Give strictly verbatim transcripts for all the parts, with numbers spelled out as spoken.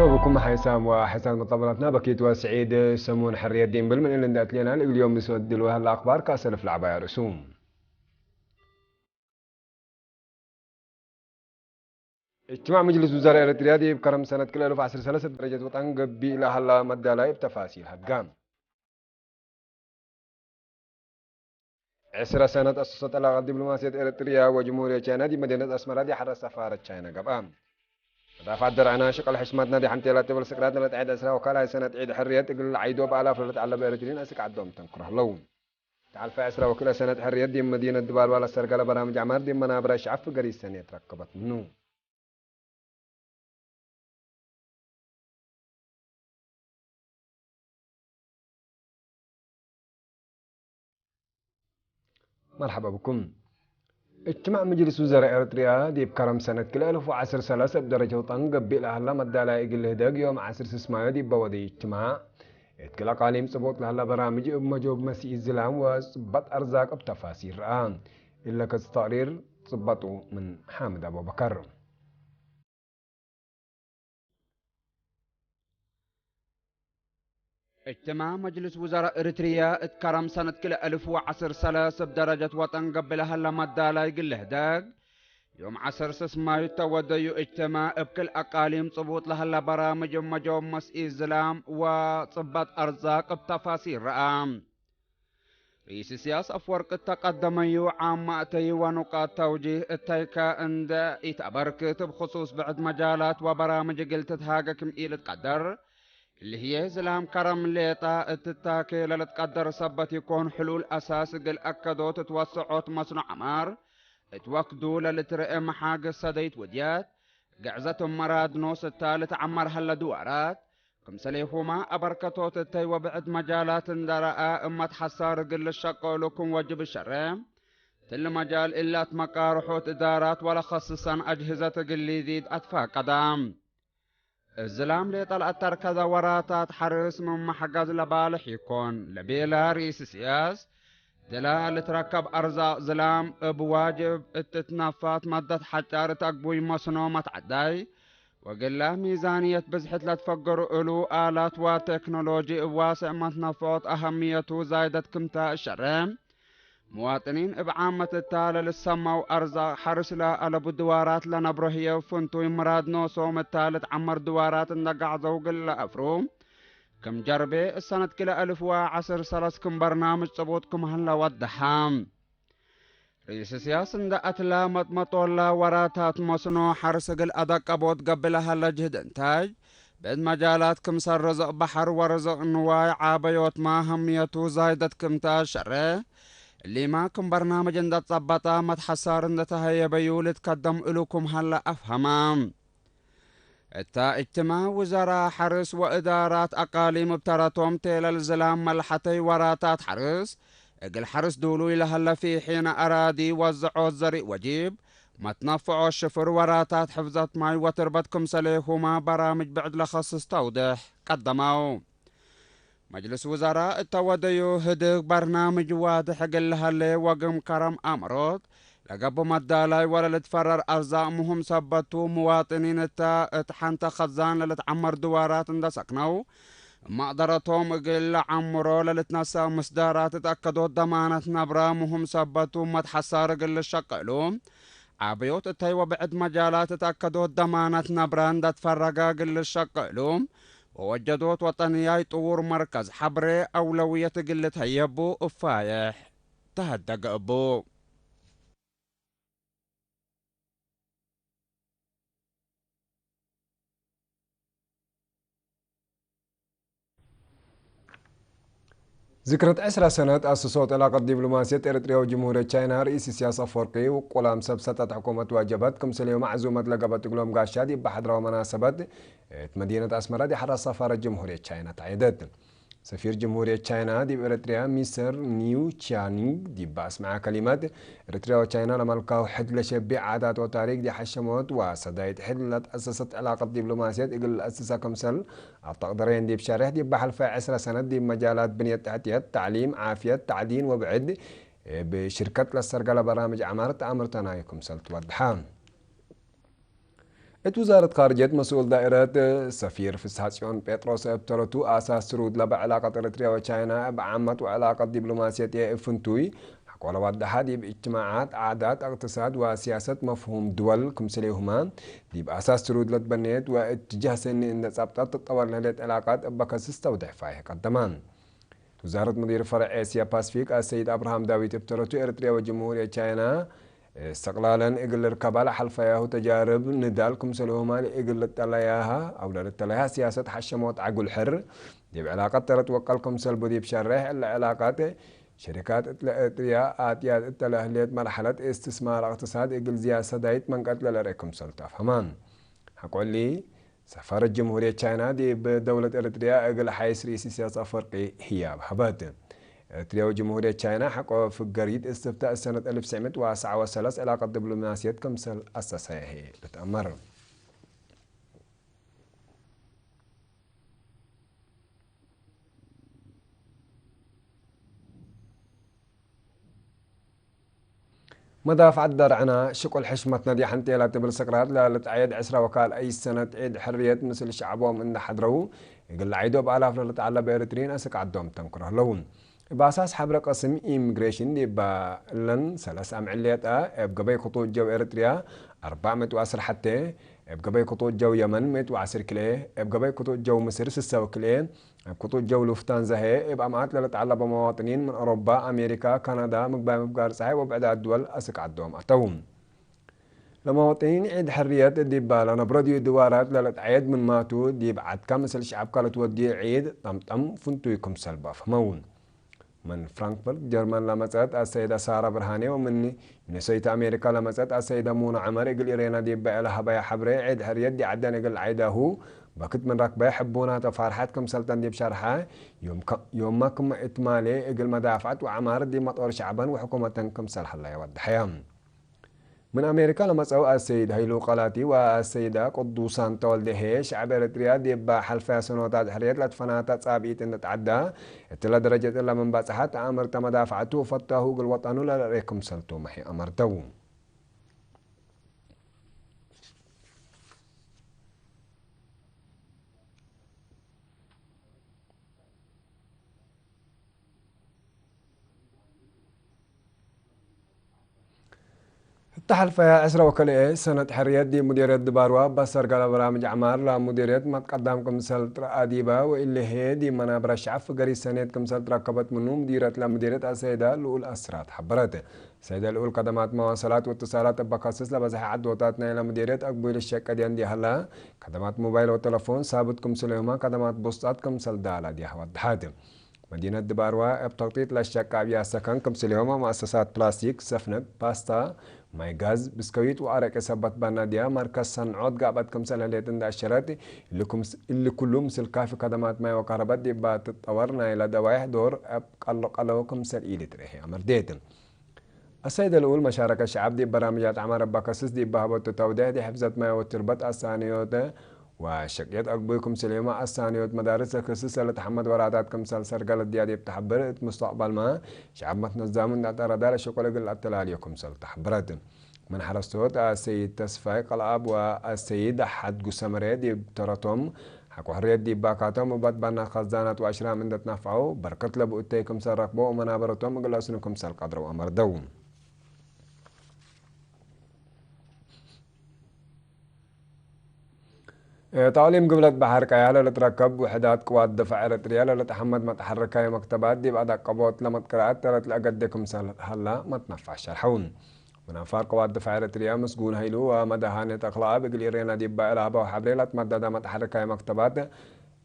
ብኩም ሓይሳም ወሕሳን መጣበላትና በኪት ወስዒድ ሰሙን ሕርየት ዲን ብል ምን እሊ እንደ አትሌና ለእግል ዮም ንሰወድ ድልወ ሀለ አክባር ከአሰልፍ ለዐባይ አርእሱ። እጅትማዕ መጅልስ ውዘራእ ኤረትርያ ዲብ ከረም ሰነት ክልኤ እልፍ ወዐስር ሰለሰ ደረጀት ወጠን ገብእ ለሀላ መዳላይ እብ ተፋሲል ሀድጋ። ዕስረ ሰነት አሰሶ ጠላቀት ዲፕሎማስየት ኤረትርያ ወጅምሁርየት ቻይና ዲብ መዲነት አስመራ ዲብ ሐድረት ሰፋረት ቻይና ገብአ። መዳፍዐት ደርዕና ሽቅል ሕሽመትና ዲብ ሐምቴላ ቲብል ስቅራት ለለትዐድ ዕስራ ወካልኣይ ሰነት ዒድ ሕርየት እግል ለዓይዶ በአላፍ ለልትዐለቡ ኤረትርይን አስክ ዐዶም ተንክሮ ህለው። ተሐልፈ ዕስራ ወክልኤ ሰነት ሕርየት ዲብ መዲነት ድባልባ ለሰርገለ በራምጅ ዐማር ዲብ መናብረ ሸዐብ ፍገሪት ሰኔት ረከበት ምኑ። መርሐባ ብኩም። እጅትማዕ መጅልስ ውዘራእ ኤረትርያ ዲብ ከረም ሰነት ክልኤ እልፍ ወዐስር ሰለስ እብ ደረጀ ወጠን ገብእ ለሀላ መዳላይ እግል ልህደግ ዮም ዐስር ስስማዮ ዲብ በወደዩ እጅትማዕ፣ እት ክል አቃሊም ጽቡጥ ለሀላ በራምጅ እብ መጆብ መስኢት ዝላም ወጽበጥ አርዛቅ እብ ተፋሲል ረአ። እለ ከጽ ተቅሪር ጽበጡ ምን ሓምድ አቡበከር። እጅትማዕ መጅልስ ውዘራእ ኤረትርያ እት ከረም ሰነት ክልኤ እልፍ ወዐስር ሰለስ እብ ደረጀት ወጠን ገብእ ለሀላ መዳላይ እግል ልህደግ፣ ዮም ዐስር ስስማዩ ተወደዩ እጅትማዕ እብ ክል አቃሊም ጽቡጥ ለሀላ በራምጅ እብ መጆብ መስኢት ዝላም ወጽበጥ አርዛቅ እብ ተፋሲል ረአ። ርኢስ እስያስ አፍወርቅ እተ ቀደመዩ ዓመ እተዩ ወኑቃጥ ተውጂህ እተይከ እንዴ ኢተአበርክት፣ እብ ክሱስ ብዕድ መጃላት ወበራምጅ እግል ትትሃገ ክም ኢልትቀደር፣ እሊ ህዬ ዝላም ከረም ሌጠ እት ትታኬ ለልትቀደር ሰበት ኢኮን፣ ሕሉል አሳስ እግል አከዶት እት ወሰዖት መስኖ ዐማር እት ወክዱ ለልትረኤ መሓግስ ሰደይት ወድየት፣ ግዕዘት እብ መራድኖስ እተ ልትዐመር ሀለ ድዋራት፣ ክምሰሌሁመ አበርከቶት እተይ ወብዕድ መጃላት እንዴ ረአ፣ እብ መትሐሳር እግል ልሸቀሉ ክም ወጅብ ሸሬ። እትሊ መጃል እላት መቃርሖት እዳራት ወለከስሰን አጅህዘት እግል ሊዚድ አትፋቀደ። እዝላም ሌጠ ለአተርከዘ ወራታት ሐርስ ምን መሕገዝ ለባልሕ ኢኮን ለቤለ ርኢስ እስያስ፣ ድለ ልትረከብ አርዛቅ ዝላም እብ ዋጅብ እትትነፋት መደት ሐጫር እት አግቡይ መስኖ መትዐዳይ፣ ወእግለ ሚዛንየት ብዝሕት ለትፈገሩ እሉ አላት ወቴክኖሎጂ እብ ዋስዕ መትነፍዖት አሀምየቱ ዛይደት ክምተ እሸሬ፣ ምዋጥኒን እብ ዓመት እተ ለልሰመው አርዛቅ ሐርስ ለአለቡ ድዋራት ለነብሮ ህዬ ፍንቱይ ምራድ ኖሶም እተ ልትዐመር ድዋራት እንደ ጋዕዘው እግል ለአፍሩ፣ ክም ጀርቤ እሰነት ክልኤ እልፍ ወዐስር ሰለስ ክም በርናምጅ ጽቡጥ ክም ሀለ ወደሐ። ርኢስ እስያስ እንደ አትላ መጥመጦላ ወራታት መስኖ ሐርስ እግል አደቀቦት ገብእ ለሀለ ጅህድ እንታጅ፣ ብዕድ መጃላት ክምሰል ርዝቅ በሐር ወርዝቅ ንዋይ ዓበዮትመ አሀምየቱ ዛይደት ክምተ አሸረ። እሊመ ክም በርናምጅ እንደ ጸበጠ መትሐሳር እንደ ተሀየበዩ ልትከደም እሉ ክም ሀለ አፍሀመ። እተ እጅትማዕ ውዘራእ ሐርስ ወእዳራት አቃሊም እብ ተረቶም ቴለል ዝላም መልሐተይ ወራታት ሐርስ፣ እግል ሐርስ ዱሉይ ለሀለ ፊሒነ አራዲ ወዘዖት ዘሪእ ወጂብ፣ መትነፍዖት ሽፍር ወራታት ሕፍዘት ማይ ወትርበት ክምሰሌሁመ በራምጅ ብዕድ ለከስስ ተውዴሕ ቀደመው። መጅልስ ውዘራእ እተ ወደዩ ህድግ በርናምጅ ዋድሕ እግል ለሀሌ ወግም ከረም አምሮት ለገብእ መዳላይ ወለልትፈረር አርዛቅ ምህም ሰበት ቱ፣ ምዋጥኒን እተ እት ሐንተ ከዛን ለልትዐመር ድዋራት እንደ ሰክነው፣ እብ መቅደረቶም እግል ለዐምሮ ለልትነሰእ ምስዳራት እት አከዶት ደማነት ነብረ ምህም ሰበት ቱ፣ መትሐሳር እግል ልሸቀ እሉ፣ ዓበዮት እተይ ወብዕድ መጃላት እት አከዶት ደማነት ነብረ እንደ ትፈረገ እግል ልሸቀ እሉ፣ ወወጀዶት ወጠንያይ ጥዉር መርከዝ ሐብሬ አውለውየት እግል ልትሀየቡ እፋየሕ ተሀደገ እቡ። ዝክረት ዕስራ ሰነት አስሶት ዕላቀት ዲፕሎማስየት ኤረትርያ ወጅምሁርየት ቻይና፣ ርኢስ ኢሳያስ አፈወርቂ ውቁላም ሰብ ሰልጠት ሕኩመት ዋጀበት ክምሰልዮ መዕዙመት ለገበት እግሎም ጋሻ ዲብ ሐድራው መናሰበት እት መዲነት አስመራ ዲብ ሐራ ሰፋረት ጅምሁርየት ቻይና ተዐየደት። ሰፊር ጅምሁርየት ቻይና ዲብ ኤረትርያ ሚስተር ኒው ቺያኒንግ ዲብ አስመዐ ከሊመት፣ ኤረትርያ ወቻይና ለመልካሁ ሕድ ለሸቤ ዓዳት ወታሪክ ዲብ ሐሸመት ወሰዳይት ሕድ ለትአሰሰት ዕላቀት ዲፕሎማስየት እግል ለአስሰ ክምሰል አተቅደረየን ዲብ ሸሬሕ፣ ዲብ ሐልፈ ዕስረ ሰነት ዲብ መጃላት ብንየት ተሕትየት፣ ተዕሊም፣ ዓፍየት፣ ተዕዲን ወብዕድ እብ ሽርከት ለሰርገለ በራምጅ ዐማር ተአምርተናዩ ክምሰል ትወድሐ። እት ውዛረት ካርጀት መስኡል ዳኢረት ሰፊር ፍስሐጽዮን ጴጥሮስ እብ ተረቱ፣ አሳስ ትሩድ ለበ ዕላቀት ኤረትርያ ወቻይና እብ ዓመት ወዕላቀት ዲብሎማስየት እብ ፍንቱይ ሐቆ ለወደሐ፣ ዲብ እጅትማዓት፣ ዓዳት፣ እቅትሳድ ወሲያሰት መፍሁም ድወል ክምስሌሁመ ዲብ አሳስ ትሩድ ለትበኔት ወእትጃህ ሰኒ እንዴ ጸብጠት ትጠወር ለህሌት ዕላቀት እበ ከስስ ተውዴሕ ፋይሕ ቀደመ። ውዛረት ሙዲር ፈረዕ ኤስያ ፓስፊክ አሰይድ አብርሃም ዳዊት እብ ተረቱ፣ ኤረትርያ ወጅምሁርየት ቻይና እስትቅላለን እግል ልርከባ ለሐልፈያሁ ተጃርብ ንዳል ክምሰልሁመ ለእግል ልጠለያሃ አው ለልተለያሃ ሲያሰት ሐሸመ ወጠዐ ጉልሕር ዲብ ዕላቀት ተረት ወቀል ክምሰል ቡ ዲብ ሸሬሕ፣ እለ ዕላቀት ሸሪካት እት ለኤረትርያ አትያት እተ ለህሌት መርሐለት እስትስማር እቅትሳድ እግል ዝያድ ሰዳይት መንቀት ለልርኤ ክምሰል ተአፍሀመ። ሐቆ እሊ፣ ሰፋረት ጅምሁርየት ቻይና ዲብ ደውለት ኤረትርያ እግል ሐይስ ርኢስ ኢሳያስ አፈወርቂ ህያብ ሀበት። ኤረትርያ ወጅምሁርየት ቻይና ሐቆ ፍገሪት እስትፍታእ ሰነት አልፍ ትስዕ ምእት ወአስዓ ወሰለስ ዕላቀት ዲብሎማስየት ክምሰል አሳሰየ ህይ ልትአመር። መዳፍዐት ደርዕነ ሽቁል ሕሽመትነ ዲብ ሐንቴላ ትብል ስቅራት ለልትዐየድ ዕስራ ወካልኣይ ሰነት ዒድ ሕርየት ምስል ሸዐቦም እንዴ ሐድረው፣ እግል ለዐይዶ እብ አላፍ ለልትዐለብ ኤረትርዪን አስክ ዐዶም ተንክሮ ህለው። እብ አሳስ ሐብረ ቅስም ኢሚግሬሽን ዲብ እለን ሰለስ አምዕል ሌጠ፣ እብ ገበይ ክጡት ጀው ኤረትርያ አርበዕ ምእት ወዐስር ሐቴ፣ እብ ገበይ ክጡት ጀው የመን ምእት ወዐስር ክልኤ፣ እብ ገበይ ክጡት ጀው ምስር ስሰ ወክልኤ፣ እብ ክጡት ጀው ሉፍታንዛ ህዬ፣ እብ አምዓት ለልትዐለቦ መዋጥኒን ምን ኦሮባ፣ አሜሪካ፣ ካናዳ፣ ምግባይ ምፍጋር ጸሓይ ወብዕዳት ድወል አስክ ዐዶም አተው። ለመዋጥኒን ዒድ ሕርየት ዲብ ለነብሮ ዲብ ድዋራት ለልትዐየድ ምንማቱ፣ ዲብ ዐድካ ምስል ሸዐብካ ለትወድዩ ዒድ ጠምጠም ፍንቱይ ክምሰል በአፍሀመው። ምን ፍራንክፈርት ጀርመን ለመጽአት አሰይደ ሳራ ብርሃኔ ወምን ሚኒሶይታ አሜሪካ ለመጽአት አሰይደ ሙና ዐመር እግል ኢሬና ዲበ ለሀበያ ሐብሬ፣ ዒድ ሕርየት ዲዐደን እግል ዐይዳሁ በክት ምን ረክበ፣ ሕቡናተ ፋርሐት ክምሰልተን ዲብ ሸርሐ፣ ዮም ከ-፣ ዮምመ ክመ እትማሌ እግል መዳፍዐት ወዐማር ዲብ መጦር ሸዕበን ወሕኩመተን ክምሰል ሀለየ ወደሐየ። ምን አሜሪካ ለመጽአው አሰይድ ሀይሉ ቀላቲ ወአሰይደ ቅዱሳን ተወልደ ህዬ፣ ሸዐብ ኤረትርያ ዲብ ሐልፈያ ሰኖታት ሕርየት ለትፈናተ ጻብኢት እንዴ ተዐዳ፣ እትለ ደረጀት እለ ምን በጽሐት፣ አምርተ መዳፍዐቱ ወፈታሁ እግል ወጠኑ ለልርኤ ክምሰልቱ መሕይ አመርተው። እተ ሐልፈያ ዕስራ ወክልኤ ሰነት ሕርየት ዲብ ሙዲርየት ድባርዋ በሰርገለ በራምጅ ዐማር ለሙዲርየት መትቀዳም ክምሰል ትረአ ዲበ ወእሊ ህዬ ዲብ መናብረ ሸዐብ ፍገሪት ሰኔት ክምሰል ትረከበት ምኑ ሙዲረት ለሙዲርየት አሰይደ ልኡል አስራት ሐበረት። ሰይደ ልኡል ከደማት መዋሰላት ወእትሳላት እበ ከስስ ለበዝሐ ዐዶታት ናይለ ሙዲርየት አግቡይ ልሸቀ ዲያን ዲሀላ ከደማት ሞባይል ወተለፎን ሳብት ክምስሌሁመ ከደማት ቦስጣት ክምሰል ዳላ ዲያህ ወደሐት። መዲነት ድባርዋ እብ ተክጢጥ ለሸቀ አብያት ሰከን ክምስሌሆመ መአሰሳት ፕላስቲክ፣ ሰፍነግ፣ ፓስታ፣ ማይ ጋዝ፣ ብስከዊት ወአረቄ ሰበት ባናድያ መርከዝ ሰንዖት ጋበት ክምሰል ህሌት እንዴ አሸረት፣ እሊ ክምስ-፣ እሊ ኩሉ ምስል ካፊ ከደማት ማይ ወካህረበት ዲብ ትጠወር ናይለ ደዋይሕ ዶር እብ ቀሎ ቀለው ክምሰል ኢልትርኤ አመርዴት። አሰይደ ልኡል መሻረከት ሸዐብ ዲብ በራምጃት ዐማር እበ ከስስ ዲብ ሀበቱ ተውዴሕ ዲብ ሕፍዘት ማይ ወትርበት አሳንዮት ወሸቅየት አግቡይ ክምስሌመ አሳንዮት መዳርስ ለክስስ ለልትሐመድ ወራታት ክምሰል ሰርገለት ዲያ ዲብ ተሐብር፣ እት ሙስተቅበልመ ሸዐብ መትነዛሙ እንዴ አጠረዳ ለሽቁል እግል አተላልዮ ክምሰል ተሐብረት። ምን ሐረስቶት አሰይድ ተስፋይ ቀልአብ ወአሰይድ ሐድጉ ሰመሬ ዲብ ተረቶም፣ ሐቆ ሕርየት ዲብ ባካቶም ወበትባና ከዛናት ወአሽራም እንዴ ትናፍዐው፣ በርከት ለቡ እተይ ክምሰል ረክበው ወመናበረቶም እግል አስኑ ክምሰል ቀድረው አመርደው። ተዕሊም ግብለት በሐር ቀያ ለልትረከብ ውሕዳት ቅዋት ድፋዕ ኤረትርያ ለልትሐመድ መትሐረካይ መክተባት ዲብ አዳቀቦት ለመትቅረአት ተረት ለአገዴ ክምሰል ሀላ መትነፋዕ ሸርሐው። ምን አንፋር ቅዋት ድፋዕ ኤረትርያ ምስጉን ሀይሉ ወመደሃኔ ተክለአብ እግል ኢሬና ዲባ ለሀበው ሐብሬ ለትመደደ መትሐረካይ መክተባት፣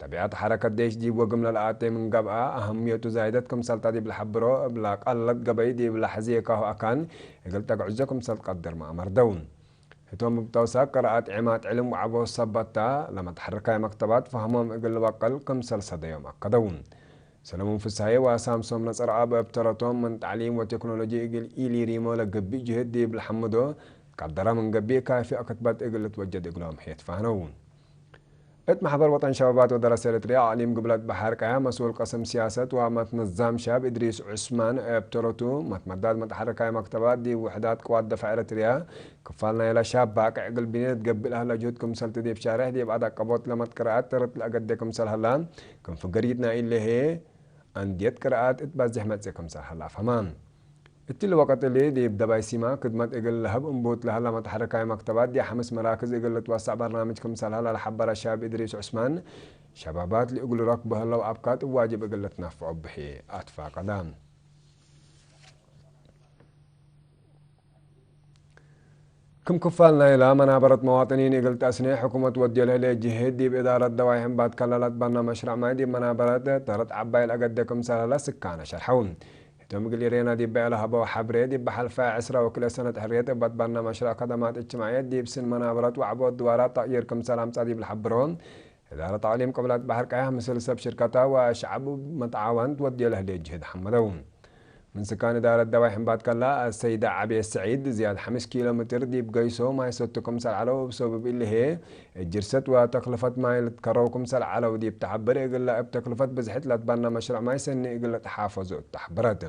ጠቢዐት ሐረከት ዴሽ ዲብ ወግም ለለአቴ ምን ገብአ፣ አህምየቱ ዛይደት ክምሰልታ ዲብ ለሐብሮ፣ እብ ለቀለት ገበይ ዲብ ለሐዜካሁ አካን እግል ተግዕዞ ክምሰል ትቀድር መአመርደው። ህቶም እብ ተውሳክ ቅራአት ዔማት ዕልም ወዐቦት ሰበታ፣ ለመትሐረካይ መክተባት ፈህሞም እግል ልበቅል ክምሰል ሰደዮም አከደው። ሰለሙን ፍስሐዬ ወሳምሶም ነጸረአብ እብ ተረቶም፣ ምን ተዕሊም ወቴክኖሎጂ እግል ኢሊሪሞ ለገብእ ጅህድ ዲብ ለሐምዶ፣ ትቀደረ ምን ገብእ ካፊ አክትበት እግል ልትወጀድ እግሎም ህዬ ትፋህነው። እት መሕበር ወጠን ሸባባት ወደረሰ ኤረትርያ አቅሊም ግብለት በሐር ቀያ መስኡል ቅስም ሲያሰት ወመትነዛም ሻብ እድሪስ ዑስማን እብ ተረቱ፣ መትመዳድ መትሐረካይ መክተባት ዲብ ውሕዳት ቅዋት ደፈዕ ኤረትርያ ክፋል ናይለ ሻብ ባቅዕ እግል ብኔት ገብእ ለሀለ ጅሁድ ክምሰል ቱ ዲብ ሻሬሕ ዲብ አዳቀቦት ለመትቅረአት ጥርት ለአገዴ ክምሰል ሀላ፣ ክም ፍገሪት ናይለ ህዬ አንድየት ቅርአት እት በዜሕ መጽእ ክምሰል ሀላ አፍሀመ። እትሊ ወቅት እሊ፣ ዲብ ደባይ ሲማ ክድመት እግል ለሀብ እንቡት ለሀላ መትሐረካይ መክተባት፣ ዲብ ሐምስ መራክዝ እግል ልትወሰዕ በርናምጅ ክምሰል ሀላ ለሐበረ ሻብ እድሪስ ዑስማን፣ ሸባባት ለእግሉ ረክቡ ህለው አብካት እብ ዋጅብ እግል ልትነፍዖ ብሒ አትፋቀደ። ክም ክፋል ናይላ መናበረት መዋጥኒን እግል ተስኔ፣ ሕኩመት ወድዮ ለህሌት ጅህድ፣ ዲብ እዳረት ደዋይ ሕንባት ከለላት በና መሽረዕ ማይ ዲብ መናበረት ተረት ዐባይ ለአገደ ክምሰል ሀላ ስካነ ሸርሐው። ህቶም እግል ኢሬና ዲብ ለሀበው ሐብሬ፣ ዲብ ሐልፈ ዕስራ ወክልኤ ሰነት ሕርየት እበት በና መሽረዕ ከደማት እጅትማዕየት ዲብ ስን መናበረት ወዐቦት ድዋራት ተቅይር ክምሰል አምጸ ዲብ ለሐብሮ፣ እዳረት አቅሊም ቅብለት በሐር ቀያሕ ምስል ሰብ ሽርከታ ወሸዐብ መትዓወንት ወድዮ ለህሌት ጅህድ ሐመደው። ምን ስካን እዳረት ደዋይ ሕንባት ከላ አሰይደ ዐቤ ሰዒድ፣ ዝያድ ሐምስ ኪሎ ምትር ዲብ ገይሶ ማይ ሰቱ ክምሰል ዐለው፣ እብ ሰብብ እሊ ህዬ እጅርሰት ወተክልፈት ማይ ልትከረው ክምሰል ዐለው ዲብ ተሐብር፣ እግለ እብ ተክልፈት ብዝሕት ለትበነ መሽረዕ ማይ ሰኒ እግል ልትሓፈዞ እት ተሐበረት።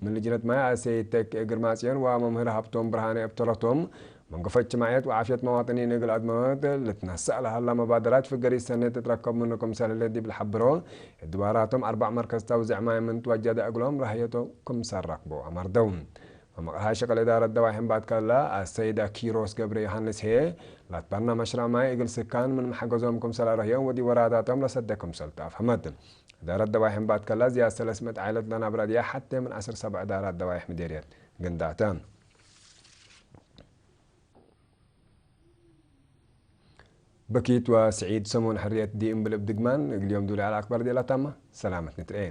ምን ልጅነት ማይ አሰይድ ተኪ እግርማጽዮን ወመምህር ሀብቶም ብርሃኔ እብ ተረቶም፣ መንገፎ እጅትማዕየት ወዓፍየት መዋጥኒን እግል አድመኖት ልትነሰእ ለሀላ መባደራት ፍገሪት ሰኔት ትትረከብ ምኑ ክምሰል ህሌት ዲብ ለሐብሮ፣ እድዋራቶም አርበዕ መርከዝ ተውዜዕ ማይ ምን ትወጀደ እግሎም ረህየቶ ክምሰል ረክቦ አመርደው። መመቅርሃ ሸቅል እዳረት ደዋይ ሕንባት ከላ አሰይደ ኪሮስ ገብረ ዮሐንስ ህዬ፣ ለትበነ መሽረዕ ማይ እግል ስካን ምን መሐገዞም ክምሰል አረህዮም ወዲብ ወራታቶም ለሰደ ክምሰል ተአፍሀመት። እዳረት ደዋይ ሕንባት ከላ ዝያድ ሰለስ ምእት ዓኢለት ለነብረ ዲብ ሐቴ ምን ዐስር ሰብዕ እዳራት ደዋይ ምዴርየት ግንዳተ። በኪት ወስዒድ ሰሙን ሕርየት ዲ እምብል እብ ድግማን፣ እግል ዮም ዱል ዐለ አክባር ዲላ ታማ። ሰላመት ንትርኤ።